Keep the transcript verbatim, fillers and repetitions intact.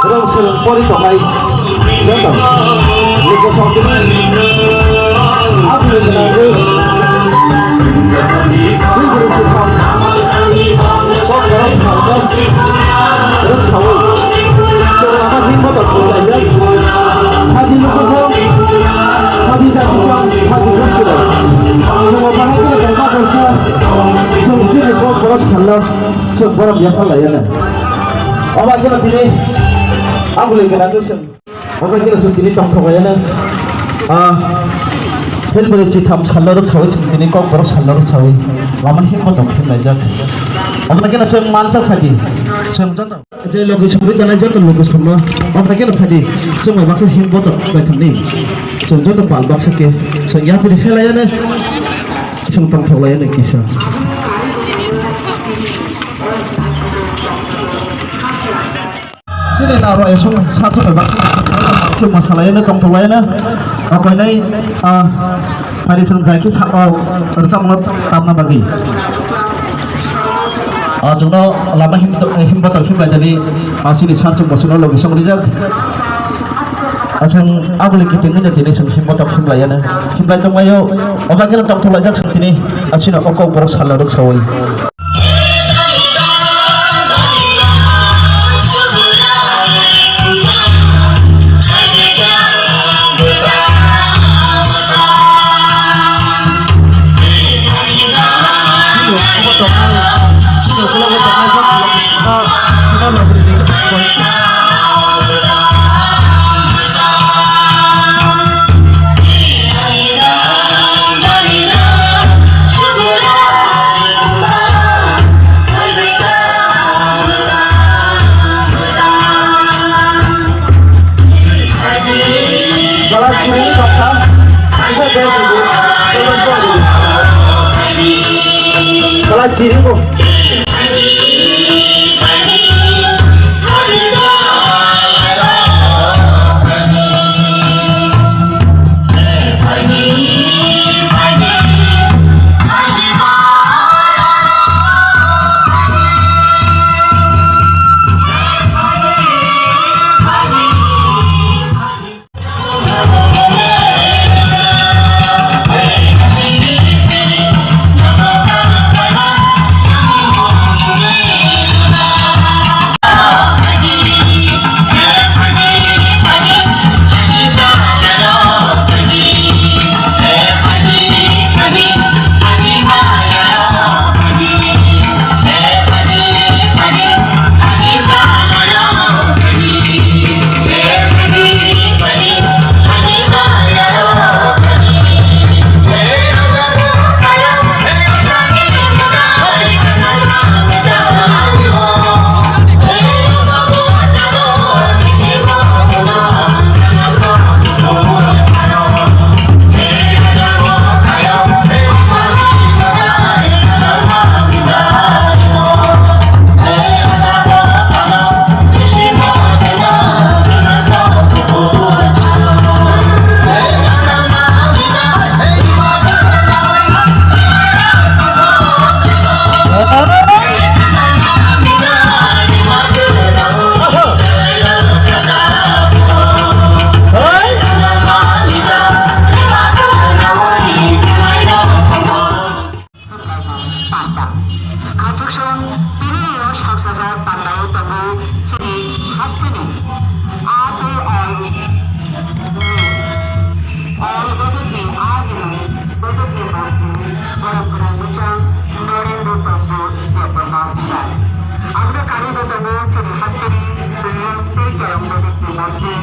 Rang serang pori tongnai. Joto luku songkini. Aboni gwnangwi. Bini guru sitham. Kok boros khalkha. Rwksawi. Chwng lama himbo tong khum laijak. Hadi luku song. Hadi jati song. Hadi gosti rok. Chwng bahai kheno kaima tongsa. Chwng chini kok boros khalno. Chwng borom yaphar laiyana. Obo kheno tini. Aboni gwnangwi chwng. Obo khe chwng tini tongthok laiyana. Ah, February chitham salno rwksawi chwng tini kokborok salno rwksawi lama himbo tong khum laijak. Obo khe chwng mansa phadi. Chwng joto je logi songwi tanai joto logi songno. Obo khe phadi chwng bai baksa himbo tong khlai thangni. Chwng joto pal baksa khe chwng yapri se laiyana. Chwng tongthok laiyana kisa. Sini na roi song sa song ba. Song ma salai na tong tong lai na. Okoi nai, ah, hari song jai ki sa, ah, rwchapmung tamna bagwi. Ah, chwngno lama him, him batok him lai dali, ah, sini sar song bosongno logi song rijak. Ah, chwng aboni kiting ni tini chwng him batok him lai na. Him lai tong lai yo. Oba khe tong tong lai jak chwng tini. Ah, sini okok borok salna rwksawi. Bala chiri ko. Panda. Khachuksong tini o saksajak pandao tongo chini hasteni. A tei ol ni, ol bojotni a hinwi bojotni murti borok gwnang bwchang Norendra Chandra Debbarma sir. Aboni karibo tongo chini hasteni Ring tei Kerong bojotni murti.